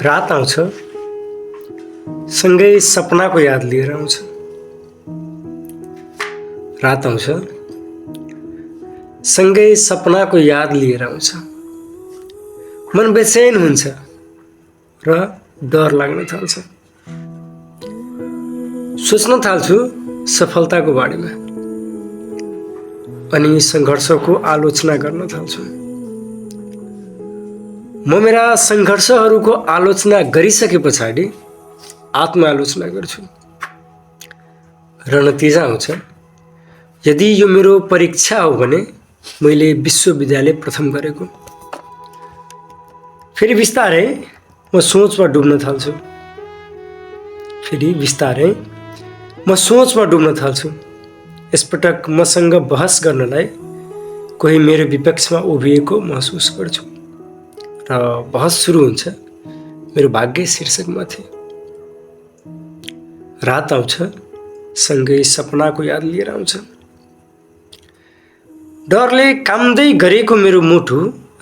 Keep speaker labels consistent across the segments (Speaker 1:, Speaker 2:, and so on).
Speaker 1: रात आउँछ, सँगै सपनाको याद लिएर आउँछ। रात आउँछ, सँगै सपनाको याद लिएर आउँछ। मन बेचैन हुन्छ र डर लाग्न थाल्छ। सोच्न थाल्छु सफलताको बारेमा अनि सङ्घर्षको आलोचना गर्न थाल्छु। म मेरा सङ्घर्षहरूको आलोचना गरिसके पछाडि आत्मआलोचना गर्छु र नतिजा आउँछ, यदि यो मेरो परीक्षा हो भने मैले विश्वविद्यालय प्रथम गरेको। फेरि बिस्तारै म सोचमा डुब्न थाल्छु। यसपटक मसँग बहस गर्नलाई कोही मेरो विपक्षमा उभिएको महसुस गर्छु र बहस सुरु हुन्छ मेरो भाग्य शीर्षकमाथि। रात आउँछ, सँगै सपनाको याद लिएर आउँछ। डरले काम्दै गरेको मेरो मुटु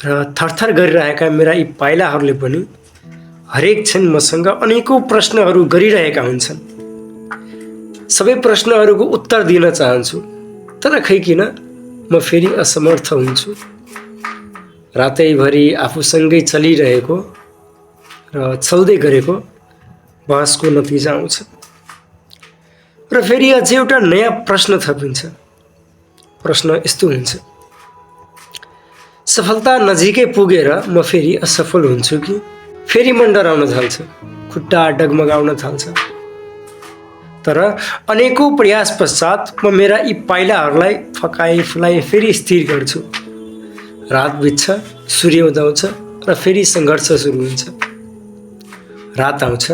Speaker 1: र थरथर गरिरहेका मेरा यी पाइलाहरूले पनि हरेक क्षण मसँग अनेकौं प्रश्नहरू गरिरहेका हुन्छन्। सबै प्रश्नहरूको उत्तर दिन चाहन्छु, तर खै किन म फेरि असमर्थ हुन्छु। रातैभरि आफूसँगै चलिरहेको र चल्दै गरेको बहसको नतिजा आउँछ र फेरि अझै एउटा नयाँ प्रश्न थपिन्छ। प्रश्न यस्तो हुन्छ, सफलता नजिकै पुगेर म फेरि असफल हुन्छु कि? फेरि मन डराउन थाल्छ, खुट्टा डगमगाउन थाल्छ। तर अनेकौं प्रयास पश्चात म मेरा यी पाइलाहरूलाई फकाई फुलाई फेरि स्थिर गर्छु। रात बित्छ, सूर्य उदाउँछ र फेरि सङ्घर्ष सुरु हुन्छ। रात आउँछ,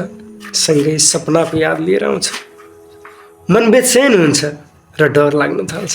Speaker 1: सँगै सपनाको याद लिएर आउँछ। मन बेचैन हुन्छ र डर लाग्न थाल्छ।